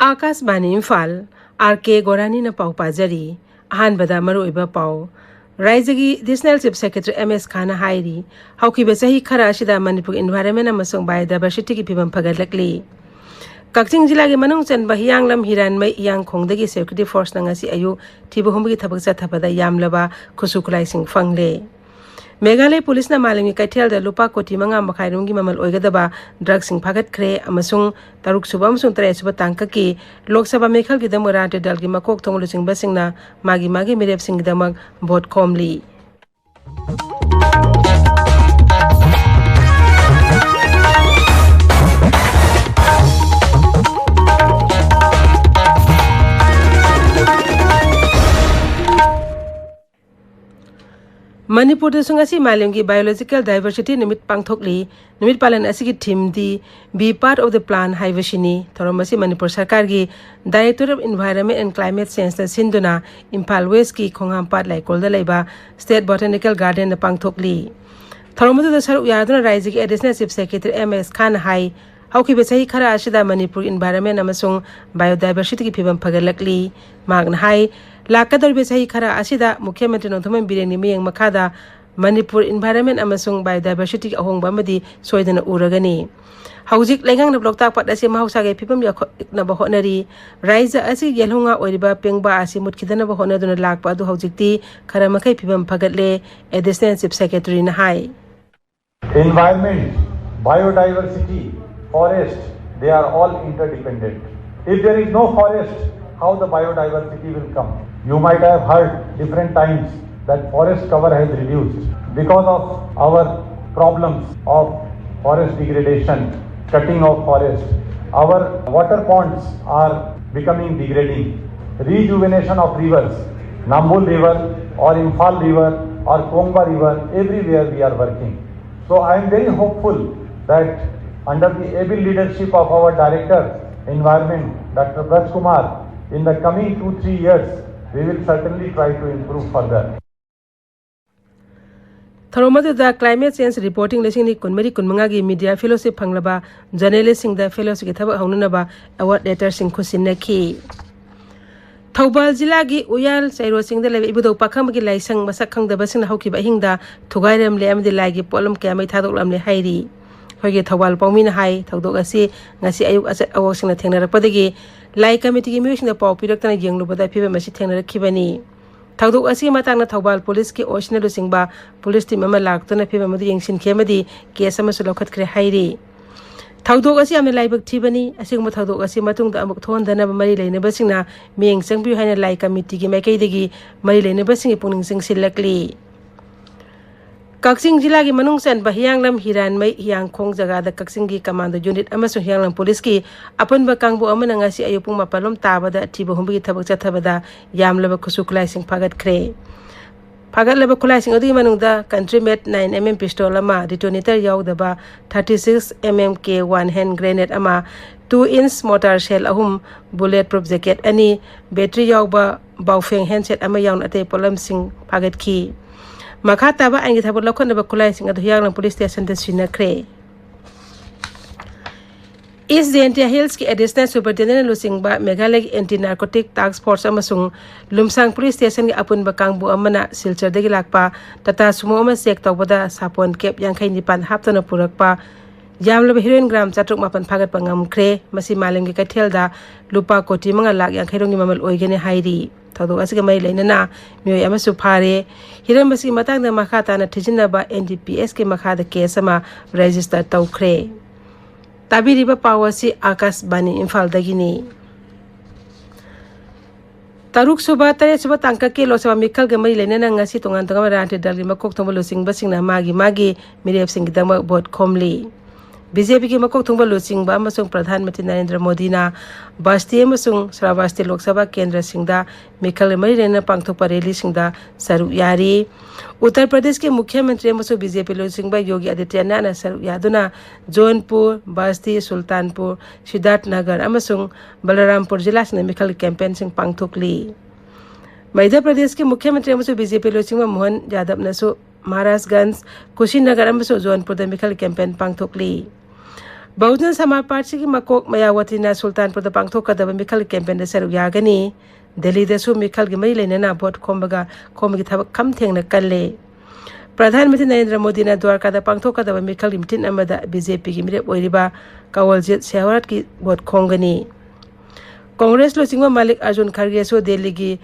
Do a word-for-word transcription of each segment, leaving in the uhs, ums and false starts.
ꯑꯥꯀꯥꯁꯕꯥꯅꯤ Imphal, R ꯀꯦ ꯒꯣꯔꯥꯅꯤꯅ ꯄꯥꯎ ꯄꯥꯖꯔꯤ꯫ ꯑꯍꯥꯟꯕꯗ ꯃꯔꯨꯑꯣꯏꯕ ꯄꯥꯎ꯫ ꯔꯥꯏꯖ꯭ꯌꯒꯤ ꯑꯦꯗꯤꯁꯅꯦꯜ ꯆꯤꯐ ꯁꯦꯀ꯭ꯔꯦꯇꯔꯤ ꯑꯦꯝ ꯑꯦꯁ ꯈꯥꯟꯅ ꯍꯥꯏꯔꯤ, ꯍꯧꯈꯤꯕ ꯆꯍꯤ ꯈꯔ ꯑꯁꯤꯗ ꯃꯅꯤꯄꯨꯔꯒꯤ ꯏꯟꯚꯥꯏꯔꯟꯃꯦꯟ ꯑꯃꯁꯨꯡ ꯕꯥꯏꯑꯣꯗꯥꯏꯚꯔꯁꯤꯇꯤꯒꯤ ꯐꯤꯕꯝ ꯐꯒꯠꯂꯛꯂꯤ꯫ ꯀꯛꯆꯤꯡ ꯖꯤꯂꯥꯒꯤ ꯃꯅꯨꯡ ꯆꯟꯕ ꯍꯤꯌꯥꯡꯂꯝ ꯍꯤꯔꯥꯟꯃꯩ ꯍꯤꯌꯥꯡꯈꯣꯡꯗꯒꯤ ꯁꯦꯀ꯭ꯌꯨꯔꯤꯇꯤ ꯐꯣꯔꯁꯅ ꯉꯁꯤ ꯑꯌꯨꯛ ꯊꯤꯕ ꯍꯨꯝꯕꯒꯤ ꯊꯕꯛ ꯆꯠꯊꯕꯗ ꯌꯥꯝꯂꯕ ꯈꯨꯠꯁꯨ ꯈꯨꯠꯂꯥꯏꯁꯤꯡ ꯐꯪꯂꯦ꯫ ꯃꯦꯘꯥꯂꯌ ꯄꯨꯂꯤꯁꯅ ꯃꯥꯂꯦꯝꯒꯤ ꯀꯩꯊꯦꯜꯗ ꯂꯨꯄꯥ ꯀꯣꯇꯤ ꯃꯉꯥ ꯃꯈꯥꯏ ꯔꯣꯝꯒꯤ ꯃꯃꯜ ꯑꯣꯏꯒꯗꯕ ꯗ꯭ꯔꯒꯁꯤꯡ ꯐꯥꯒꯠꯈ꯭ꯔꯦ ꯑꯃꯁꯨꯡ ꯇꯔꯨꯛ ꯁꯨꯕ ꯑꯃꯁꯨꯡ ꯇꯔꯦꯠ ꯁꯨꯕ ꯇꯥꯡꯀꯛꯀꯤ ꯂꯣꯛ ꯁꯚꯥ ꯃꯤꯈꯜꯒꯤꯗꯃꯛ ꯔꯥꯖꯅꯤꯇꯤ ꯗꯜꯒꯤ ꯃꯀꯣꯛ ꯊꯣꯡꯕ ꯂꯨꯆꯤꯡꯕꯁꯤꯡꯅ ꯃꯥꯒꯤ ꯃꯥꯒꯤ ꯃꯤꯔꯦꯞꯁꯤꯡꯒꯤꯗꯃꯛ ꯚꯣꯠ ꯈꯣꯝꯂꯤ꯫ ꯃꯅꯤꯄꯨꯔꯗꯁꯨ ꯉꯁꯤ ꯃꯥꯂꯦꯝꯒꯤ ꯕꯥꯏꯑꯣꯂꯣꯖꯤꯀꯦꯜ ꯗꯥꯏꯚꯔꯁꯤꯇꯤ ꯅꯨꯃꯤꯠ ꯄꯥꯡꯊꯣꯛꯂꯤ꯫ ꯅꯨꯃꯤꯠ ꯄꯥꯂꯟ ꯑꯁꯤꯒꯤ ꯊꯤꯝꯗꯤ "Be Part of the Plan" ꯍꯥꯏꯕꯁꯤꯅꯤ꯫ ꯊꯧꯔꯝ ꯑꯁꯤ ꯃꯅꯤꯄꯨꯔ ꯁꯔꯀꯥꯔꯒꯤ Directorate of Environment and Climate Changeꯅ ꯁꯤꯟꯗꯨꯅ ꯏꯝꯐꯥꯜ ꯋꯦꯁꯀꯤ ꯈꯣꯡꯍꯥꯝꯄꯥꯠ ꯂꯩꯀꯣꯜꯗ ꯂꯩꯕ ꯁ꯭ꯇꯦꯠ ꯕꯣꯇꯥꯅꯤꯀꯦꯜ ꯒꯥꯔꯗꯦꯟꯗ ꯄꯥꯡꯊꯣꯛꯂꯤ꯫ ꯊꯧꯔꯝ ꯑꯗꯨꯗ ꯁꯔꯨꯛ ꯌꯥꯗꯨꯅ ꯔꯥꯏꯖ꯭ꯌꯒꯤ ꯑꯦꯗꯤꯁꯅꯦꯜ ꯆꯤꯐ ꯁꯦꯀ꯭ꯔꯦꯇꯔꯤ ꯑꯦꯝ ꯑꯦꯁ ꯈꯥꯟꯅ ꯍꯥꯏ, ꯍꯧꯈꯤꯕ ꯆꯍꯤ ꯈꯔ ꯑꯁꯤꯗ ꯃꯅꯤꯄꯨꯔꯒꯤ ꯏꯟꯚꯥꯏꯔꯟꯃꯦꯟ ꯑꯃꯁꯨꯡ ꯕꯥꯏꯑꯣꯗꯥꯏꯚꯔꯁꯤꯇꯤꯒꯤ ꯐꯤꯕꯝ ꯐꯒꯠꯂꯛꯂꯤ꯫ ꯃꯍꯥꯛꯅ ꯍꯥꯏ, ꯂꯥꯛꯀꯗꯧꯔꯤꯕ ꯆꯍꯤ ꯈꯔ ꯑꯁꯤꯗ ꯃꯨꯈ꯭ꯌ ꯃꯟꯇ꯭ꯔꯤ ꯅꯣꯡꯊꯣꯝꯕꯝ ꯕꯤꯔꯦꯟꯒꯤ ꯃꯤꯠꯌꯦꯡ ꯃꯈꯥꯗ ꯃꯅꯤꯄꯨꯔ ꯏꯟꯚꯥꯏꯔꯟꯃꯦꯟ ꯑꯃꯁꯨꯡ ꯕꯥꯏꯑꯣꯗꯥꯏꯚꯔꯁꯤꯇꯤꯒꯤ ꯑꯍꯣꯡꯕ ꯑꯃꯗꯤ ꯁꯣꯏꯗꯅ ꯎꯔꯒꯅꯤ꯫ ꯍꯧꯖꯤꯛ ꯂꯩꯉꯥꯛꯅ ꯂꯣꯛꯇꯥꯛ ꯄꯥꯠ ꯑꯁꯤ ꯃꯍꯧꯁꯥꯒꯤ ꯐꯤꯕꯝ ꯌꯧꯈꯠꯅꯕ ꯍꯣꯠꯅꯔꯤ꯫ ꯔꯥꯏꯖ꯭ꯌ ꯑꯁꯤꯒꯤ ꯌꯦꯜꯍꯧꯉꯥ ꯑꯣꯏꯔꯤꯕ ꯄꯦꯡꯕꯥ ꯑꯁꯤ ꯃꯨꯠꯈꯤꯗꯅꯕ ꯍꯣꯠꯅꯗꯨꯅ ꯂꯥꯛꯄ ꯑꯗꯨ ꯍꯧꯖꯤꯛꯇꯤ ꯈꯔ ꯃꯈꯩ ꯐꯤꯕꯝ ꯐꯒꯠꯂꯦ, additional chief ꯁꯦꯀ꯭ꯔꯦꯇꯔꯤꯅ high. Environment, biodiversity, forest, they are all interdependent. If there is no forest, how the biodiversity will come? You might have heard different times that forest cover has reduced because of our problems of forest degradation, cutting of forest. Our water ponds are becoming degrading. Rejuvenation of rivers, Nambul River or Imphal River or Kongba River, everywhere we are working. So I am very hopeful that under the able leadership of our Director, Environment, Doctor Braj Kumar, in the coming two, three years, we will certainly try to improve further. ꯊꯧꯔꯝ ꯑꯗꯨꯗ Climate Change Reporting ꯂꯤꯁꯤꯡ ꯑꯅꯤ ꯀꯨꯟꯃꯔꯤ ꯀꯨꯟꯃꯉꯥꯒꯤ media fellowship ꯐꯪꯂꯕ journalistꯁꯤꯡꯗ fellowshipꯀꯤ ꯊꯕꯛ ꯍꯧꯅꯅꯕ award letterꯁꯤꯡ ꯈꯨꯠꯁꯤꯟꯅꯈꯤ꯫ Thoubal ꯖꯤꯂꯥꯒꯤ ꯎꯌꯥꯜ ꯆꯩꯔꯣꯜ ꯆꯤꯡꯗ ꯂꯩꯕ ꯏꯕꯨꯙꯧ ꯄꯥꯈꯪꯕꯒꯤ ꯂꯥꯏꯁꯪ ꯃꯁꯛ ꯈꯪꯗꯕꯁꯤꯡꯅ ꯍꯧꯈꯤꯕ ꯑꯍꯤꯡꯗ ꯊꯨꯒꯥꯏꯔꯝꯂꯦ ꯑꯃꯗꯤ ꯂꯥꯏꯒꯤ ꯄꯣꯠꯂꯝ ꯀꯌꯥ ꯃꯩ ꯊꯥꯗꯣꯛꯂꯝꯂꯦ ꯍꯥꯏꯔꯤ꯫ ꯑꯩꯈꯣꯏꯒꯤ ꯊꯧꯕꯥꯜ ꯄꯥꯎꯃꯤꯅ ꯍꯥꯏ, ꯊꯧꯗꯣꯛ ꯑꯁꯤ ꯉꯁꯤ ꯑꯌꯨꯛ ꯑꯆꯠ ꯑꯋꯣꯛꯁꯤꯡꯅ ꯊꯦꯡꯅꯔꯛꯄꯗꯒꯤ ꯂꯥꯏ committeeꯒꯤ ꯃꯤꯑꯣꯏꯁꯤꯡꯗ ꯄꯥꯎ ꯄꯤꯔꯛꯇꯅ ꯌꯦꯡꯂꯨꯕꯗ ꯐꯤꯕꯝ ꯑꯁꯤ ꯊꯦꯡꯅꯔꯛꯈꯤꯕꯅꯤ꯫ ꯊꯧꯗꯣꯛ ꯑꯁꯤꯒꯤ ꯃꯇꯥꯡꯗ ꯊꯧꯕꯥꯜ policeꯀꯤ ꯑꯣꯁꯤꯅ ꯂꯨꯆꯤꯡꯕ police team ꯑꯃ ꯂꯥꯛꯇꯨꯅ ꯐꯤꯕꯝ ꯑꯗꯨ ꯌꯦꯡꯁꯤꯟꯈꯤ ꯑꯃꯗꯤ case ꯑꯃꯁꯨ ꯂꯧꯈꯠꯈ꯭ꯔꯦ ꯍꯥꯏꯔꯤ꯫ ꯊꯧꯗꯣꯛ ꯑꯁꯤ ꯌꯥꯝꯅ ꯂꯥꯏꯕꯛ ꯊꯤꯕꯅꯤ꯫ ꯑꯁꯤꯒꯨꯝꯕ ꯊꯧꯗꯣꯛ ꯑꯁꯤ ꯃꯇꯨꯡꯗ ꯑꯃꯨꯛ ꯊꯣꯛꯍꯟꯗꯅꯕ ꯃꯔꯤ ꯂꯩꯅꯕꯁꯤꯡꯅ ꯃꯤꯠꯌꯦꯡ ꯆꯪꯕꯤꯌꯨ ꯍꯥꯏꯅ ꯂꯥꯏ committeeꯒꯤ ꯃꯥꯏꯀꯩꯗꯒꯤ ꯃꯔꯤ ꯂꯩꯅꯕꯁꯤꯡꯒꯤ ꯄꯨꯛꯅꯤꯡ ꯆꯤꯡꯁꯤꯜꯂꯛꯂꯤ꯫ ꯀꯛꯆꯤꯡ ꯖꯤꯂꯥꯒꯤ ꯃꯅꯨꯡ ꯆꯟꯕ ꯍꯤꯌꯥꯡꯂꯝ, ꯍꯤꯔꯥꯟꯃꯩ, ꯍꯤꯌꯥꯡꯈꯣꯡ ꯖꯒꯥꯗ ꯀꯛꯆꯤꯡꯒꯤ commando unit ꯑꯃꯁꯨꯡ ꯍꯤꯌꯥꯡꯂꯝ policeꯀꯤ ꯑꯄꯨꯟꯕ ꯀꯥꯡꯕꯨ ꯑꯃꯅ ꯉꯁꯤ ꯑꯌꯨꯛ ꯄꯨꯡ ꯃꯥꯄꯜ ꯂꯣꯝ ꯇꯥꯕꯗ ꯊꯤꯕ ꯍꯨꯝꯕꯒꯤ ꯊꯕꯛ ꯆꯠꯊꯕꯗ ꯌꯥꯝꯂꯕ ꯈꯨꯠꯁꯨ ꯈꯨꯠꯂꯥꯏꯁꯤꯡ ꯐꯥꯒꯠꯈ꯭ꯔꯦ꯫ ꯐꯥꯒꯠꯂꯕ ꯈꯨꯠꯂꯥꯏꯁꯤꯡ ꯑꯗꯨꯒꯤ ꯃꯅꯨꯡꯗ country made nine M M pistol ꯑꯃ, detonator ꯌꯥꯎꯗꯕ thirty six M M K one hand grenade ꯑꯃ, two inch mortar shell ꯑꯍꯨꯝ, bullet proof jacket ꯑꯅꯤ, battery ꯌꯥꯎꯕ Baofeng handset ꯑꯃ ꯌꯥꯎꯅ ꯑꯇꯩ ꯄꯣꯠꯂꯝꯁꯤꯡ ꯐꯥꯒꯠꯈꯤ꯫ ꯃꯈꯥ ꯇꯥꯕ ꯑꯥꯏꯟꯒꯤ ꯊꯕꯛ ꯂꯧꯈꯠꯅꯕ ꯈꯨꯠꯂꯥꯏꯁꯤꯡ ꯑꯗꯨ ꯍꯤꯌꯥꯡꯂꯝ police stationꯗ ꯁꯤꯟꯅꯈ꯭ꯔꯦ꯫ East Jaintia Hillsꯀꯤ additional superintendent ꯂꯨꯆꯤꯡꯕ ꯃꯦꯘꯥꯂꯌꯒꯤ anti narcotic task force ꯑꯃꯁꯨꯡ ꯂꯨꯝꯁꯥꯡ police stationꯒꯤ ꯑꯄꯨꯟꯕ ꯀꯥꯡꯕꯨ ꯑꯃꯅ ꯁꯤꯜꯆꯔꯗꯒꯤ ꯂꯥꯛꯄ Tata Sumo ꯑꯃ check ꯇꯧꯕꯗ ꯁꯥꯄꯣꯟ cap ꯌꯥꯡꯈꯩ ꯅꯤꯄꯥꯟ ꯍꯥꯞꯇꯨꯅ ꯄꯨꯔꯛꯄ ꯌꯥꯝꯂꯕ heroin gram ꯆꯥꯇ꯭ꯔꯨꯛ ꯃꯥꯄꯟ ꯐꯥꯒꯠꯄ ꯉꯝꯈ꯭ꯔꯦ꯫ ꯃꯁꯤ ꯃꯥꯂꯦꯝꯒꯤ ꯀꯩꯊꯦꯜꯗ ꯂꯨꯄꯥ ꯀꯣꯇꯤ ꯃꯉꯥ ꯂꯥꯈ ꯌꯥꯡꯈꯩ ꯔꯣꯝꯒꯤ ꯃꯃꯜ ꯑꯣꯏꯒꯅꯤ ꯍꯥꯏꯔꯤ꯫ ꯊꯧꯗꯣꯛ ꯑꯁꯤꯒ ꯃꯔꯤ ꯂꯩꯅꯅ ꯃꯤꯑꯣꯏ ꯑꯃꯁꯨ ꯐꯥꯔꯦ꯫ ꯍꯤꯔꯝ ꯑꯁꯤꯒꯤ ꯃꯇꯥꯡꯗ ꯃꯈꯥ ꯇꯥꯅ ꯊꯤꯖꯤꯟꯅꯕ N D P Sꯀꯤ ꯃꯈꯥꯗ case ꯑꯃ register ꯇꯧꯈ꯭ꯔꯦ꯫ ꯇꯥꯕꯤꯔꯤꯕ ꯄꯥꯎ ꯑꯁꯤ ꯑꯥꯀꯥꯁꯕꯥꯅꯤ ꯏꯝꯐꯥꯜꯗꯒꯤꯅꯤ꯫ ꯇꯔꯨꯛ ꯁꯨꯕ, ꯇꯔꯦꯠ ꯁꯨꯕ ꯇꯥꯡꯀꯛꯀꯤ ꯂꯣꯛ ꯁꯚꯥ ꯃꯤꯈꯜꯒ ꯃꯔꯤ ꯂꯩꯅꯅ ꯉꯁꯤ ꯇꯣꯉꯥꯟ ꯇꯣꯉꯥꯟꯕ ꯔꯥꯖꯅꯤꯇꯤ ꯗꯜꯒꯤ ꯃꯀꯣꯛ ꯊꯣꯡꯕ ꯂꯨꯆꯤꯡꯕꯁꯤꯡꯅ ꯃꯥꯒꯤ ꯃꯥꯒꯤ ꯃꯤꯔꯦꯞꯁꯤꯡꯒꯤꯗꯃꯛ vote ꯈꯣꯝꯂꯤ꯫ BJPꯒꯤ ꯃꯀꯣꯛ ꯊꯣꯡꯕ ꯂꯨꯆꯤꯡꯕ ꯑꯃꯁꯨꯡ ꯄ꯭ꯔꯙꯥꯟ ꯃꯟꯇ꯭ꯔꯤ ꯅꯔꯦꯟꯗ꯭ꯔ ꯃꯣꯗꯤꯅ ꯕꯁꯇꯤ ꯑꯃꯁꯨꯡ ꯁ꯭ꯔꯥꯚꯁꯇꯤ ꯂꯣꯛ ꯁꯚꯥ ꯀꯦꯟꯗ꯭ꯔꯁꯤꯡꯗ ꯃꯤꯈꯜꯒ ꯃꯔꯤ ꯂꯩꯅꯅ ꯄꯥꯡꯊꯣꯛꯄ rallyꯁꯤꯡꯗ ꯁꯔꯨꯛ ꯌꯥꯔꯤ꯫ ꯎꯠꯇꯔ ꯄ꯭ꯔꯗꯦꯁꯀꯤ ꯃꯨꯈ꯭ꯌ ꯃꯟꯇ꯭ꯔꯤ ꯑꯃꯁꯨꯡ BJP ꯂꯨꯆꯤꯡꯕ ꯌꯣꯒꯤ ꯑꯗꯤꯇ꯭ꯌꯅꯥꯊꯅ ꯁꯔꯨꯛ ꯌꯥꯗꯨꯅ ꯖꯣꯟꯄꯨꯔ, ꯕꯁꯇꯤ, ꯁꯨꯜꯇꯥꯟꯄꯨꯔ, ꯁꯤꯗꯥꯔꯊ ꯅꯒꯔ ꯑꯃꯁꯨꯡ ꯕꯂꯔꯥꯝꯄꯨꯔ ꯖꯤꯂꯥꯁꯤꯡꯗ ꯃꯤꯈꯜꯒꯤ campaignꯁꯤꯡ ꯄꯥꯡꯊꯣꯛꯂꯤ꯫ ꯃꯙ꯭ꯌ ꯄ꯭ꯔꯗꯦꯁꯀꯤ ꯃꯨꯈ꯭ꯌ ꯃꯟꯇ꯭ꯔꯤ ꯑꯃꯁꯨꯡ BJP ꯂꯨꯆꯤꯡꯕ ꯃꯣꯍꯟ ꯌꯥꯗꯕꯅꯁꯨ ꯃꯍꯥꯔꯥꯖꯒꯟꯖ, ꯀꯨꯁꯤꯅꯒꯔ ꯑꯃꯁꯨꯡ ꯖꯣꯟꯄꯨꯔꯗ ꯃꯤꯈꯜ ꯀꯦꯝꯄꯦꯟ ꯄꯥꯡꯊꯣꯛꯂꯤ꯫ ꯕꯍꯨꯖꯟ ꯁꯃꯥꯖ ꯄꯥꯔꯇꯤꯒꯤ ꯃꯀꯣꯛ ꯃꯌꯥꯋꯇꯤꯅ ꯁꯨꯜꯇꯥꯟꯄꯨꯔꯗ ꯄꯥꯡꯊꯣꯛꯀꯗꯕ ꯃꯤꯈꯜ ꯀꯦꯝꯄꯦꯟꯗ ꯁꯔꯨꯛ ꯌꯥꯒꯅꯤ꯫ ꯗꯦꯜꯂꯤꯗꯁꯨ ꯃꯤꯈꯜꯒꯤ ꯃꯔꯤ ꯂꯩꯅꯅ ꯚꯣꯠ ꯈꯣꯝꯕꯒ ꯈꯣꯝꯕꯒꯤ ꯊꯕꯛ ꯈꯝ ꯊꯦꯡꯅ ꯀꯜꯂꯦ꯫ ꯄ꯭ꯔꯙꯥꯟ ꯃꯟꯇ꯭ꯔꯤ ꯅꯔꯦꯟꯗ꯭ꯔ ꯃꯣꯗꯤꯅ ꯗ꯭ꯋꯥꯔꯀꯥꯗ ꯄꯥꯡꯊꯣꯛꯀꯗꯕ ꯃꯤꯈꯜꯒꯤ ꯃꯤꯇꯤꯟ ꯑꯃꯗ ꯕꯤ ꯖꯦ ꯄꯤꯒꯤ ꯃꯤꯔꯦꯞ ꯑꯣꯏꯔꯤꯕ ꯀꯋꯜꯖꯤꯠ ꯁꯦꯍꯋꯥꯔꯠꯀꯤ ꯚꯣꯠ ꯈꯣꯝꯒꯅꯤ꯫ ꯀꯣꯡꯒ꯭ꯔꯦꯁ ꯂꯨꯆꯤꯡꯕ ꯃꯥꯂꯤꯛ ꯑꯔꯖꯨꯟ ꯈꯔꯒꯦꯁꯨ ꯗꯦꯜꯂꯤꯒꯤ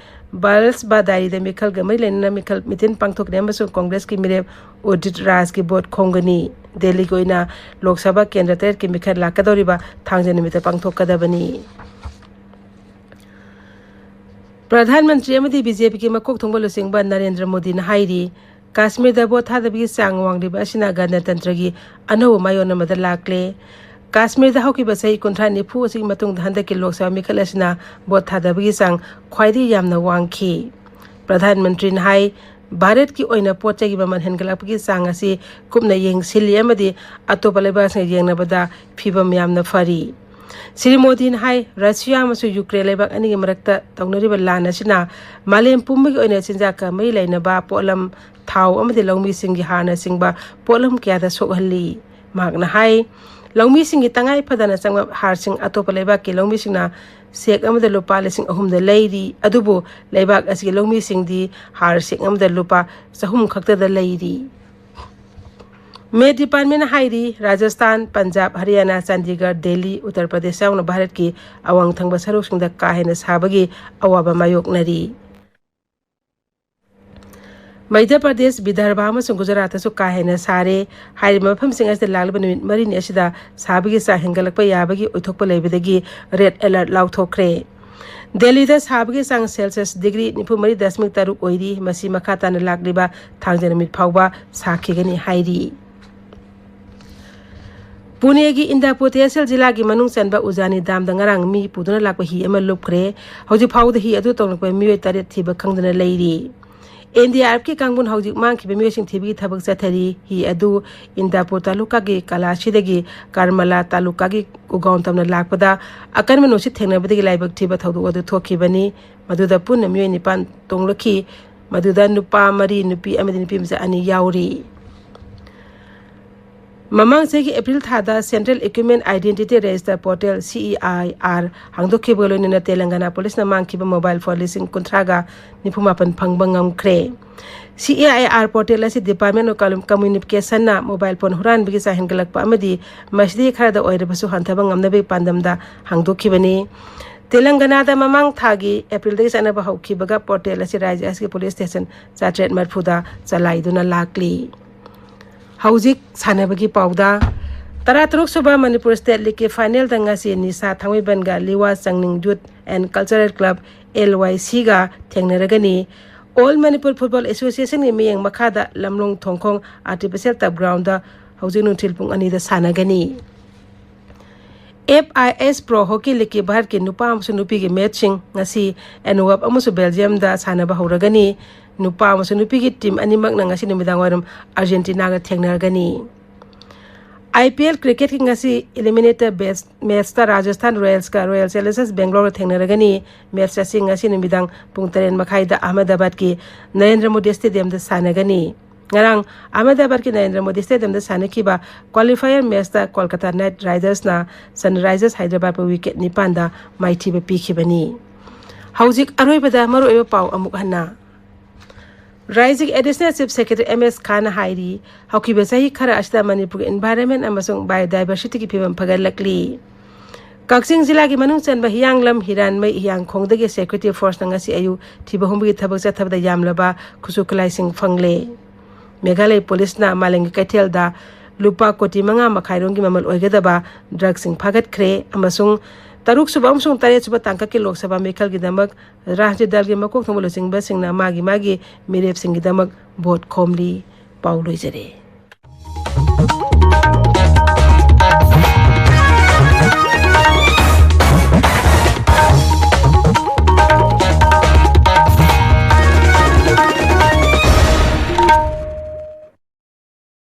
ꯕꯥꯜꯁꯕꯥꯗꯥꯏꯔꯤꯗ ꯃꯤꯈꯜꯒ ꯃꯔꯤ ꯂꯩꯅꯅ ꯃꯤꯈꯜ ꯃꯤꯇꯤꯟ ꯄꯥꯡꯊꯣꯛꯀꯅꯤ ꯑꯃꯁꯨꯡ ꯀꯣꯡꯒ꯭ꯔꯦꯁꯀꯤ ꯃꯤꯔꯦꯞ ꯎꯗꯤꯠ ꯔꯥꯖꯀꯤ ꯚꯣꯠ ꯈꯣꯝꯒꯅꯤ꯫ ꯗꯦꯜꯂꯤꯒꯤ ꯑꯣꯏꯅ ꯂꯣꯛ ꯁꯚꯥ ꯀꯦꯟꯗ꯭ꯔ ꯇꯔꯦꯠꯀꯤ ꯃꯤꯈꯜ ꯂꯥꯛꯀꯗꯧꯔꯤꯕ ꯊꯥꯡꯖ ꯅꯨꯃꯤꯠꯇ ꯄꯥꯡꯊꯣꯛꯀꯗꯕꯅꯤ꯫ ꯄ꯭ꯔꯙꯥꯟ ꯃꯟꯇ꯭ꯔꯤ ꯑꯃꯗꯤ ꯕꯤ ꯖꯦ ꯄꯤꯒꯤ ꯃꯀꯣꯛ ꯊꯣꯡꯕ ꯂꯨꯆꯤꯡꯕ ꯅꯔꯦꯟꯗ꯭ꯔ ꯃꯣꯗꯤꯅ ꯍꯥꯏꯔꯤ, ꯀꯥꯁꯃꯤꯔꯗ ꯚꯣꯠ ꯊꯥꯗꯕꯒꯤ ꯆꯥꯡ ꯋꯥꯡꯂꯤꯕ ꯑꯁꯤꯅ ꯒꯅꯇꯟꯇ꯭ꯔꯒꯤ ꯑꯅꯧꯕ ꯃꯥꯏꯑꯣꯟ ꯑꯃꯗ ꯂꯥꯛꯂꯦ꯫ ꯀꯥꯁꯃꯤꯔꯗ ꯍꯧꯈꯤꯕ ꯆꯍꯤ ꯀꯨꯟꯊ꯭ꯔꯥ ꯅꯤꯐꯨ ꯑꯁꯤꯒꯤ ꯃꯇꯨꯡꯗ ꯍꯟꯗꯛꯀꯤ ꯂꯣꯛ ꯁꯚꯥ ꯃꯤꯈꯜ ꯑꯁꯤꯅ ꯚꯣꯠ ꯊꯥꯗꯕꯒꯤ ꯆꯥꯡ ꯈ꯭ꯋꯥꯏꯗꯒꯤ ꯌꯥꯝꯅ ꯋꯥꯡꯈꯤ꯫ ꯄ꯭ꯔꯙꯥꯟ ꯃꯟꯇ꯭ꯔꯤꯅ ꯍꯥꯏ, ꯚꯥꯔꯠꯀꯤ ꯑꯣꯏꯅ ꯄꯣꯠ ꯆꯩꯒꯤ ꯃꯃꯜ ꯍꯦꯟꯒꯠꯂꯛꯄꯒꯤ ꯆꯥꯡ ꯑꯁꯤ ꯀꯨꯞꯅ ꯌꯦꯡꯁꯤꯜꯂꯤ ꯑꯃꯗꯤ ꯑꯇꯣꯞꯄ ꯂꯩꯕꯥꯛꯁꯤꯡꯒ ꯌꯦꯡꯅꯕꯗ ꯐꯤꯕꯝ ꯌꯥꯝꯅ ꯐꯔꯤ꯫ ꯁ꯭ꯔꯤ ꯃꯣꯗꯤꯅ ꯍꯥꯏ, ꯔꯁꯤꯌꯥ ꯑꯃꯁꯨꯡ ꯌꯨꯀ꯭ꯔꯦꯟ ꯂꯩꯕꯥꯛ ꯑꯅꯤꯒꯤ ꯃꯔꯛꯇ ꯇꯧꯅꯔꯤꯕ ꯂꯥꯟ ꯑꯁꯤꯅ ꯃꯥꯂꯦꯝ ꯄꯨꯝꯕꯒꯤ ꯑꯣꯏꯅ ꯆꯤꯟꯖꯥꯛꯀ ꯃꯔꯤ ꯂꯩꯅꯕ ꯄꯣꯠꯂꯝ, ꯊꯥꯎ ꯑꯃꯗꯤ ꯂꯧꯃꯤꯁꯤꯡꯒꯤ ꯍꯥꯔꯅꯆꯤꯡꯕ ꯄꯣꯠꯂꯝ ꯀꯌꯥꯗ ꯁꯣꯛꯍꯜꯂꯤ꯫ ꯃꯍꯥꯛꯅ ꯍꯥꯏ, ꯂꯧꯃꯤꯁꯤꯡꯒꯤ ꯇꯉꯥꯏ ꯐꯗꯅ ꯆꯪꯕ ꯍꯥꯔꯁꯤꯡ ꯑꯇꯣꯞꯄ ꯂꯩꯕꯥꯛꯀꯤ ꯂꯧꯃꯤꯁꯤꯡꯅ ꯁꯦꯛ ꯑꯃꯗ ꯂꯨꯄꯥ ꯂꯤꯁꯤꯡ ꯑꯍꯨꯝꯗ ꯂꯩꯔꯤ, ꯑꯗꯨꯕꯨ ꯂꯩꯕꯥꯛ ꯑꯁꯤꯒꯤ ꯂꯧꯃꯤꯁꯤꯡꯗꯤ ꯍꯥꯔ ꯁꯦꯛ ꯑꯃꯗ ꯂꯨꯄꯥ ꯆꯍꯨꯝ ꯈꯛꯇꯗ ꯂꯩꯔꯤ꯫ ꯃꯦꯠ ꯗꯤꯄꯥꯔꯠꯃꯦꯟꯅ ꯍꯥꯏꯔꯤ, ꯔꯥꯖꯁꯊꯥꯟ, ꯄꯟꯖꯥꯕ, ꯍꯔꯤꯌꯥꯅꯥ, ꯆꯥꯟꯗꯤꯒꯔ, ꯗꯦꯜꯂꯤ, ꯎꯠꯇꯔ ꯄ꯭ꯔꯗꯦꯁ ꯌꯥꯎꯅ ꯚꯥꯔꯠꯀꯤ ꯑꯋꯥꯡ ꯊꯪꯕ ꯁꯔꯨꯛꯁꯤꯡꯗ ꯀꯥ ꯍꯦꯟꯅ ꯁꯥꯕꯒꯤ ꯑꯋꯥꯕ ꯃꯥꯌꯣꯛꯅꯔꯤ꯫ ꯃꯙ꯭ꯌ ꯄ꯭ꯔꯗꯦꯁ, ꯕꯤꯗꯔꯚꯥ ꯑꯃꯁꯨꯡ ꯒꯨꯖꯔꯥꯠꯇꯁꯨ ꯀꯥ ꯍꯦꯟꯅ ꯁꯥꯔꯦ꯫ ꯍꯥꯏꯔꯤꯕ ꯃꯐꯝꯁꯤꯡ ꯑꯁꯤꯗ ꯂꯥꯛꯂꯤꯕ ꯅꯨꯃꯤꯠ ꯃꯔꯤꯅꯤ ꯑꯁꯤꯗ ꯁꯥꯕꯒꯤ ꯆꯥꯡ ꯍꯦꯟꯒꯠꯂꯛꯄ ꯌꯥꯕꯒꯤ ꯑꯣꯏꯊꯣꯛꯄ ꯂꯩꯕꯗꯒꯤ ꯔꯦꯗ ꯑꯦꯂꯔꯠ ꯂꯥꯎꯊꯣꯛꯈ꯭ꯔꯦ꯫ ꯗꯦꯜꯂꯤꯗ ꯁꯥꯕꯒꯤ ꯆꯥꯡ ꯁꯦꯜꯁꯤꯌꯁ ꯗꯤꯒ꯭ꯔꯤ ꯅꯤꯐꯨ ꯃꯔꯤ ꯗꯁꯃꯤꯛ ꯇꯔꯨꯛ ꯑꯣꯏꯔꯤ꯫ ꯃꯁꯤ ꯃꯈꯥ ꯇꯥꯅ ꯂꯥꯛꯂꯤꯕ ꯊꯥꯡꯖ ꯅꯨꯃꯤꯠ ꯐꯥꯎꯕ ꯁꯥꯈꯤꯒꯅꯤ ꯍꯥꯏꯔꯤ꯫ ꯄꯨꯅꯦꯒꯤ ꯏꯟꯗꯥꯄꯨꯔ ꯇꯦꯍꯁꯤꯜ ꯖꯤꯂꯥꯒꯤ ꯃꯅꯨꯡ ꯆꯟꯕ ꯎꯖꯥꯅꯤ ꯗꯥꯝꯗ ꯉꯔꯥꯡ ꯃꯤ ꯄꯨꯗꯨꯅ ꯂꯥꯛꯄ ꯍꯤ ꯑꯃ ꯂꯨꯞꯈ꯭ꯔꯦ꯫ ꯍꯧꯖꯤꯛ ꯐꯥꯎꯕꯗ ꯍꯤ ꯑꯗꯨ ꯇꯣꯡꯂꯛꯄ ꯃꯤꯑꯣꯏ ꯇꯔꯦꯠ ꯊꯤꯕ ꯈꯪꯗꯅ ꯂꯩꯔꯤ꯫ ꯑꯦꯟ ꯗꯤ ꯑꯥꯔ ꯑꯦꯐꯀꯤ ꯀꯥꯡꯕꯨꯅ ꯍꯧꯖꯤꯛ ꯃꯥꯡꯈꯤꯕ ꯃꯤꯑꯣꯏꯁꯤꯡ ꯊꯤꯕꯒꯤ ꯊꯕꯛ ꯆꯠꯊꯔꯤ꯫ ꯍꯤ ꯑꯗꯨ ꯏꯟꯗꯥꯄꯨꯔ ꯇꯥꯂꯨꯀꯥꯒꯤ ꯀꯂꯥꯁꯤꯗꯒꯤ ꯀꯔꯃꯂꯥ ꯇꯥꯂꯨꯀꯥꯒꯤ ꯀꯨꯒꯥꯎꯟ ꯇꯝꯅ ꯂꯥꯛꯄꯗ ꯑꯀꯟꯕ ꯅꯨꯡꯁꯤꯠ ꯊꯦꯡꯅꯕꯗꯒꯤ ꯂꯥꯏꯕꯛ ꯊꯤꯕ ꯊꯧꯗꯣꯛ ꯑꯗꯨ ꯊꯣꯛꯈꯤꯕꯅꯤ꯫ ꯃꯗꯨꯗ ꯄꯨꯟꯅ ꯃꯤꯑꯣꯏ ꯅꯤꯄꯥꯟ ꯇꯣꯡꯂꯛꯈꯤ꯫ ꯃꯗꯨꯗ ꯅꯨꯄꯥ ꯃꯔꯤ, ꯅꯨꯄꯤ ꯑꯃꯗꯤ ꯅꯨꯄꯤ ꯃꯆꯥ ꯑꯅꯤ ꯌꯥꯎꯔꯤ꯫ ꯃꯃꯥꯡ ꯆꯍꯤꯒꯤ ꯑꯦꯄ꯭ꯔꯤꯜ ꯊꯥꯗ Central Equipment Identity Register Portal, C E I R, ꯍꯥꯡꯗꯣꯛꯈꯤꯕꯒ ꯂꯣꯏꯅꯅ ꯇꯦꯂꯪꯒꯥꯅꯥ ꯄꯨꯂꯤꯁꯅ ꯃꯥꯡꯈꯤꯕ ꯃꯣꯕꯥꯏꯜ ꯐꯣꯟ ꯂꯤꯁꯤꯡ ꯀꯨꯟꯊ꯭ꯔꯥꯒ ꯅꯤꯐꯨ ꯃꯥꯄꯟ ꯐꯪꯕ ꯉꯝꯈ꯭ꯔꯦ꯫ C E I R portal ꯑꯁꯤ Department of Communication-ꯅ ꯃꯣꯕꯥꯏꯜ ꯐꯣꯟ ꯍꯨꯔꯥꯟꯕꯒꯤ ꯆꯥꯡ ꯍꯦꯟꯒꯠꯂꯛꯄ ꯑꯃꯗꯤ ꯃꯁꯤꯗꯒꯤ ꯈꯔꯗ ꯑꯣꯏꯔꯕꯁꯨ ꯍꯟꯊꯕ ꯉꯝꯅꯕꯒꯤ ꯄꯥꯟꯗꯝꯗ ꯍꯥꯡꯗꯣꯛꯈꯤꯕꯅꯤ꯫ ꯇꯦꯂꯪꯒꯥꯅꯥꯗ ꯃꯃꯥꯡ ꯊꯥꯒꯤ ꯑꯦꯄ꯭ꯔꯤꯜꯗꯒꯤ ꯆꯠꯅꯕ ꯍꯧꯈꯤꯕꯒ portal ꯑꯁꯤ ꯔꯥꯖ꯭ꯌ ꯑꯁꯤꯒꯤ ꯄꯨꯂꯤꯁ ꯁ꯭ꯇꯦꯁꯟ ꯆꯥꯇ꯭ꯔꯦꯠ ꯃꯔꯤꯐꯨꯗ ꯆꯂꯥꯏꯗꯨꯅ ꯂꯥꯛꯂꯤ꯫ ꯍꯧꯖꯤꯛ ꯁꯥꯟꯅꯕꯒꯤ ꯄꯥꯎꯗ꯫ ꯇꯔꯥꯇꯔꯨꯛ ꯁꯨꯕ ꯃꯅꯤꯄꯨꯔ ꯁ꯭ꯇꯦꯠ ꯂꯤꯒꯀꯤ ꯐꯥꯏꯅꯦꯜꯗ ꯉꯁꯤ ꯅꯤꯁꯥ ꯊꯥꯡꯃꯩꯕꯟꯒ ꯂꯤꯋꯥ ꯆꯪꯅꯤꯡ Youth and Cultural Club, L Y C-ꯒ ꯊꯦꯡꯅꯔꯒꯅꯤ꯫ All Manipur Football Association-ꯒꯤ ꯃꯤꯠꯌꯦꯡ ꯃꯈꯥꯗ ꯂꯝꯂꯣꯡ ꯊꯣꯡꯈꯣꯡ Artificial Turf Ground-ꯗ ꯍꯧꯖꯤꯛ ꯅꯨꯡꯊꯤꯜ ꯄꯨꯡ ꯑꯅꯤꯗ ꯁꯥꯟꯅꯒꯅꯤ꯫ F I S Pro Hockey League-ꯀꯤ ꯚꯥꯔꯠꯀꯤ ꯅꯨꯄꯥ ꯑꯃꯁꯨꯡ ꯅꯨꯄꯤꯒꯤ ꯃꯦꯠꯁꯁꯤꯡ ꯉꯁꯤ ꯑꯦꯟꯋꯞ ꯑꯃꯁꯨꯡ ꯕꯦꯜꯖꯤꯌꯝꯗ ꯁꯥꯟꯅꯕ ꯍꯧꯔꯒꯅꯤ꯫ ꯅꯨꯄꯥ ꯑꯃꯁꯨꯡ ꯅꯨꯄꯤꯒꯤ ꯇꯤꯝ ꯑꯅꯤꯃꯛꯅ ꯉꯁꯤ ꯅꯨꯃꯤꯗꯥꯡꯋꯥꯏꯔꯝ ꯑꯥꯔꯖꯦꯟꯇꯤꯅꯥꯒ ꯊꯦꯡꯅꯔꯒꯅꯤ꯫ I P L cricket-ꯀꯤ ꯉꯁꯤ eliminator base match-ꯇ ꯔꯥꯖꯁꯊꯥꯟ ꯔꯣꯌꯦꯜꯁꯀ ꯔꯣꯌꯦꯜ ꯆꯦꯂꯦꯟꯖꯔꯁ ꯕꯦꯡꯒꯂꯣꯔꯒ ꯊꯦꯡꯅꯔꯒꯅꯤ꯫ ꯃꯦꯠꯁ ꯑꯁꯤ ꯉꯁꯤ ꯅꯨꯃꯤꯗꯥꯡ ꯄꯨꯡ ꯇꯔꯦꯠ ꯃꯈꯥꯏꯗ ꯑꯍꯃꯗꯥꯕꯥꯗꯀꯤ ꯅꯔꯦꯟꯗ꯭ꯔ ꯃꯣꯗꯤ ꯁ꯭ꯇꯦꯗꯤꯌꯝꯗ ꯁꯥꯟꯅꯒꯅꯤ꯫ ꯉꯔꯥꯡ ꯑꯍꯃꯗꯥꯕꯥꯗꯀꯤ ꯅꯔꯦꯟꯗ꯭ꯔ ꯃꯣꯗꯤ ꯁ꯭ꯇꯦꯗꯤꯌꯝꯗ ꯁꯥꯟꯅꯈꯤꯕ ꯀ꯭ꯋꯥꯂꯤꯐꯥꯏꯌꯔ ꯃꯦꯠꯁꯇ ꯀꯣꯜꯀꯇꯥ ꯅꯥꯏꯠ ꯔꯥꯏꯗꯔꯁꯅ ꯁꯟꯔꯥꯏꯖꯔꯁ ꯍꯥꯏꯗ꯭ꯔꯕꯥꯗꯄꯨ ꯋꯤꯀꯦꯠ ꯅꯤꯄꯥꯟꯗ ꯃꯥꯏꯊꯤꯕ ꯄꯤꯈꯤꯕꯅꯤ꯫ ꯍꯧꯖꯤꯛ ꯑꯔꯣꯏꯕꯗ ꯃꯔꯨꯑꯣꯏꯕ ꯄꯥꯎ ꯑꯃꯨꯛ ꯍꯟꯅ꯫ ꯔꯥꯏꯖ꯭ꯌꯒꯤ Additional Chief Secretary M S ꯈꯥꯟꯅ ꯍꯥꯏꯔꯤ, ꯍꯧꯈꯤꯕ ꯆꯍꯤ ꯈꯔ ꯑꯁꯤꯗ ꯃꯅꯤꯄꯨꯔꯒꯤ environment ꯑꯃꯁꯨꯡ biodiversity-ꯒꯤ ꯐꯤꯕꯝ ꯐꯒꯠꯂꯛꯂꯤ꯫ ꯀꯛꯆꯤꯡ ꯖꯤꯂꯥꯒꯤ ꯃꯅꯨꯡ ꯆꯟꯕ ꯍꯤꯌꯥꯡꯂꯝ, ꯍꯤꯔꯥꯟꯃꯩ, ꯍꯤꯌꯥꯡꯈꯣꯡꯗꯒꯤ security force-ꯅ ꯉꯁꯤ ꯑꯌꯨꯛ ꯊꯤꯕ ꯍꯨꯝꯕꯒꯤ ꯊꯕꯛ ꯆꯠꯊꯕꯗ ꯌꯥꯝꯂꯕ ꯈꯨꯠꯁꯨ ꯈꯨꯠꯂꯥꯏꯁꯤꯡ ꯐꯪꯂꯦ꯫ ꯃꯦꯘꯥꯂꯌ ꯄꯨꯂꯤꯁꯅ ꯃꯥꯂꯦꯝꯒꯤ ꯀꯩꯊꯦꯜꯗ ꯂꯨꯄꯥ ꯀꯣꯇꯤ ꯃꯉꯥ ꯃꯈꯥꯏꯔꯣꯝꯒꯤ ꯃꯃꯜ ꯑꯣꯏꯒꯗꯕ drugs-ꯁꯤꯡ ꯐꯥꯒꯠꯈ꯭ꯔꯦ ꯑꯃꯁꯨꯡ ꯇꯔꯨꯛ ꯁꯨꯕ ꯑꯃꯁꯨꯡ ꯇꯔꯦꯠ ꯁꯨꯕ ꯇꯥꯡꯀꯛꯀꯤ ꯂꯣꯛ ꯁꯚꯥ ꯃꯤꯈꯜꯒꯤꯗꯃꯛ ꯔꯥꯖꯅꯤꯛ ꯗꯜꯒꯤ ꯃꯀꯣꯛ ꯊꯣꯡꯕ ꯂꯨꯆꯤꯡꯕꯁꯤꯡꯅ ꯃꯥꯒꯤ ꯃꯥꯒꯤ ꯃꯤꯔꯦꯞꯁꯤꯡꯒꯤꯗꯃꯛ vote ꯈꯣꯝꯂꯤ꯫ ꯄꯥꯎ ꯂꯣꯏꯖꯔꯦ꯫